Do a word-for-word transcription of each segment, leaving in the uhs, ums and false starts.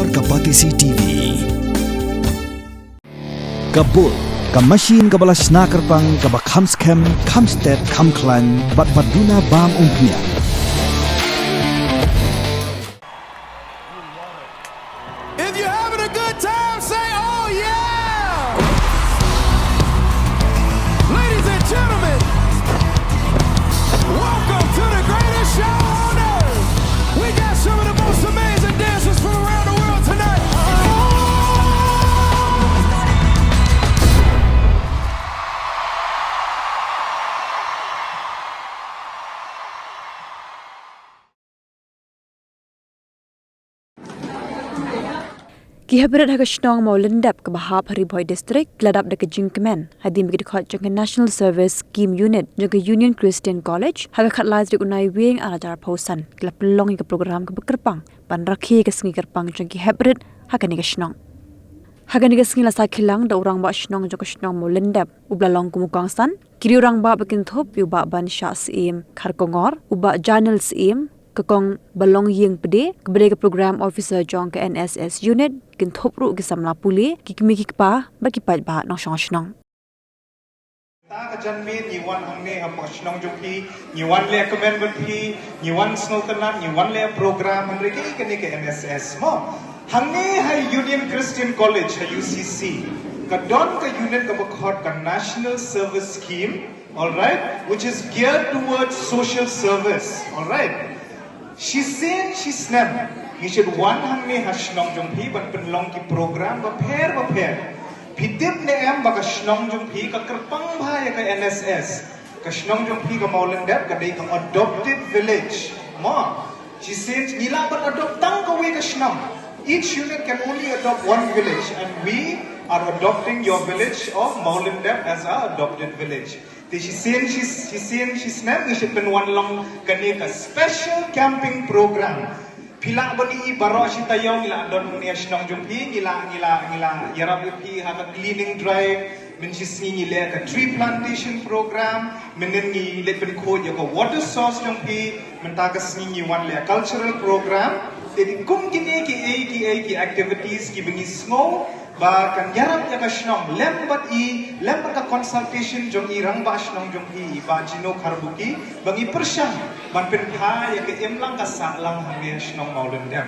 Ka Batesi T V. Ka Bull, ka machine kaba la shna kyrpang, kaba kham skhem, kham stet, kham khlaiñ, bad ba duna bam umphniang. If you're having a good time, say, "Oh, yeah!" Ladies and gentlemen, welcome to the greatest show on earth. We got some of the most amazing dancers from around the world tonight. Ki heprit ha ka shnong Mawlyndep kaba hap ha Ri Bhoi District ki la dap da ka jingkmen hadien ba ki dkhot jong ka National Service Scheme Unit jong ka Union Christian College ha ka khatlai tarik u Naiwieng arhajar arphew san ki la pynlong ïa ka program kaba kyrpang ban rakhe ïa ka sngi kyrpang jong ki heprit ha kane ka shnong. Ha kane ka sngi la sah khyllang da u rangbah shnong jong ka shnong Mawlyndep uba la long kum u kongsan, ki riew rangbah ba kynthup ïa u Bah Banshah Syiem Kharkongor, u Bah Janil Syiem, ka Kong Balongïing Pde kaba dei ka Program Officer jong ka N S S Unit, kynthup ruh ki samla pule, ki kmie ki kpa bad ki paidbah nongshong shnong. Ta ka janmiet ngi wan hangne hapoh shnong jong phi, ngi wan leh kmen bad phi, ngi wan sngewtynnat, ngi wan leh program hynrei kaei kane ka N S S mo. Hangne ha Union Christian College ha U C C ka don ka unit kaba khot ka National Service Scheme, all right, which is geared towards social service, all right. Shisien shisnem ngi shait wan hangne ha shnong jong phi ban pynlong ki program bapher bapher. Phi tip ne em ba ka shnong jong phi ka kyrpang bha ïa ka N S S. Ka shnong jong phi ka Mawlyndep ka dei ka adopted village mo. Shisien ngi lah ban adopt tang kawei ka shnong. Each unit can only adopt one village, and we are adopting your village of Mawlyndep as our adopted village. Te shisien, shis-, shisien shisnem ngi shait pynwan long kane ka special camping program. Phi lah ban ïohi baroh shi taïew ngi lah don hangne ha shnong jong phi, ngi lah, ngi lah, ngi lah ïarap ïa phi ha ka cleaning drive, mynshisngi ngi leh ka tree plantation program, mynhynnin ngi leit pynkhuid ïa ka water source jong phi, mynta ka sngi ngi wan leh cultural program. Te dei kum kine kiei kiei ki activities kiba ngi sngew ba kan ïarap ïa ka shnong lem bad i, lem bad ka consultation jong i rangbah shnong jong i, i Bah Jino Kharbuki, ba ngi pyrshang ban pynphai ïa ka imlang ka sahlang hangne ha shnong Mawlyndep.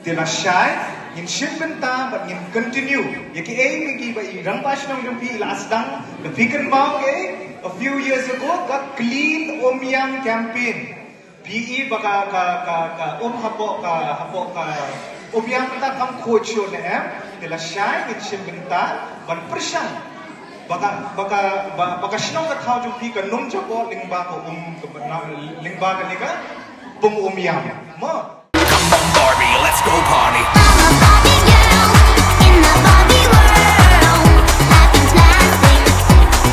Te lashai ngin shim bynta bad ngin continue ïa kiei kiei ba i rangbah shnong jong phi i la sdang. Te phi kynmaw kaei, a few years ago ka Clean Umiam campaign. Phi i ba ka, ka, ka, ka um hapoh ka, hapoh ka Umiam mynta kam khuid shuh ne em. Te lashai ngin shim bynta ban pyrshang ba ka, ba ka, ba, ba ka shnong ka thaw jong phi kan ym jaboh lyngba ka um, ka, lyngba kane ka pung Umiam mo. Come on, Barbie, let's go party. I'm a Barbie girl in the Barbie world. Life is plastic,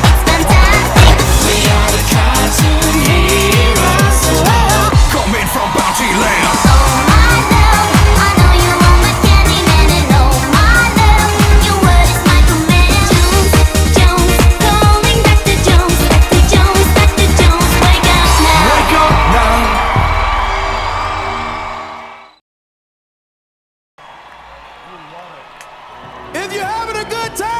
it's fantastic. We are the cartoon heroes. Whoa. Coming from Bounty Land. Oh my love, I know you want my Candyman, and oh my love, your word is my command. Jones, Jones, calling Doctor Jones, Doctor Jones, Doctor Jones, wake up now. Wake up now. If you're having a good time,